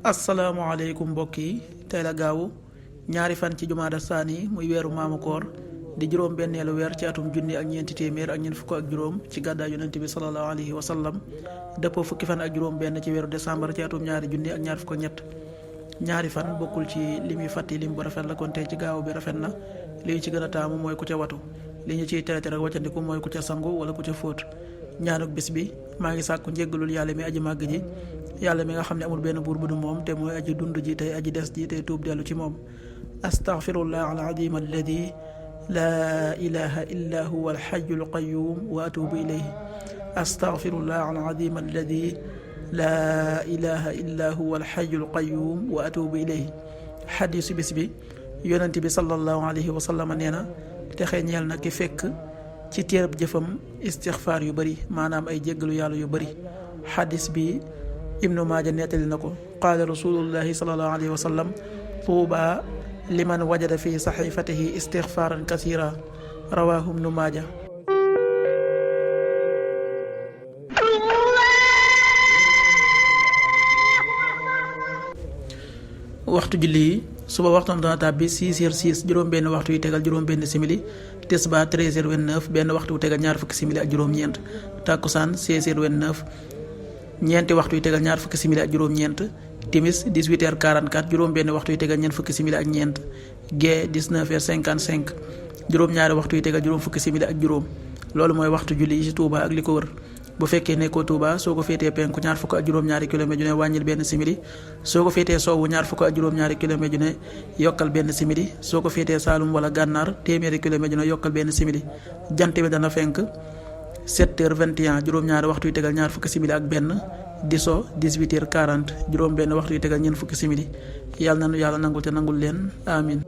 asalaamaaleykum mbokk yi tey la gaawu ñaari fan ci jumaada saani muy weeru maamu koor di juróom benneelu weer ci atum junni ak ñeenti téeméer ak ñeent fukk ak juróom ci gàddaay yonent bi sallallahu alayhi wa sallam dëppoo fukki fan ak juróom benn ci weeru décembre ci atum ñaari junni ak ñaar fukk ak ñett ñaari fan bokkul ci li muy fàtti lim bu rafet la kon tey ci gaaw bi rafet na li ñu ci gën a taamu mooy ku ca watu li ñu ciy tere rek waccandiku mooy ku ca sangu wala ku ca fóot ñaanuk bis bi maa ngi sàkku njéggalul yàlla mi aji màgg ji yàlla mi nga xam ne amul benn buur bu du moom te mooy aji dund ji tey aji des ji tey tuub dellu ci moom astaghfirullah alazim alladi laa ilaha illa huwa alxayu alqayum wa atubu ilayhi astaghfirullah alazim alladi laa ilaha illa huwa alxayu alqayum wa atubu ilayhi xadiisu bis bi yonent bi sallallahu alayhi wa sallam nee na texe ñeel na ki fekk ci téereb jëfam istixfaar yu bari maanaam ay jéggalu yàlla yu bari xadis bi ibnu maaja nettali na ko qaala rasulullahi salallahu alayhi wa sallam tuuba liman wajada fi saxifatihi istixfaaran kasira rawaahu ibnu maaja. waxtu julli yi suba waxtoon dana tàbbi 6h06 juróom-benn waxtu yu tegal juróom-benn simili tisbaar 13h29 benn waxtu yu tegal ñaar fukki simili ak juróom-ñeent takkusaan 16h29 ñeenti waxtu yu tegal ñaar fukki simili ak juróom-ñeent timis 18h44 juróom-benn waxtu yu tegal ñeent fukki simili ak ñeent gee 19h55 juróom-ñaari waxtu yu tegal juróom fukki simili ak juróom loolu mooy waxtu julli yi ci Touba ak li ko wër. bu fekkee nekkoo Touba soo ko féetee penku ñaar fukk ak juróom-ñaari kilomètre ju ne wàññil benn simili soo ko féetee sowwu ñaar fukk ak juróom-ñaari kilomètre ju ne yokkal benn simili soo ko féetee Saalum wala Gànnaar téeméeri kilomètre ju ne yokkal benn simili jant bi dana fenk 7h21 juróom-ñaari waxtu yu tegal ñaar fukki simili ak benn di so 18h40 juróom benn waxtu yu tegal ñeent fukki simili yàlla nanu yàlla nangul te nangul leen amin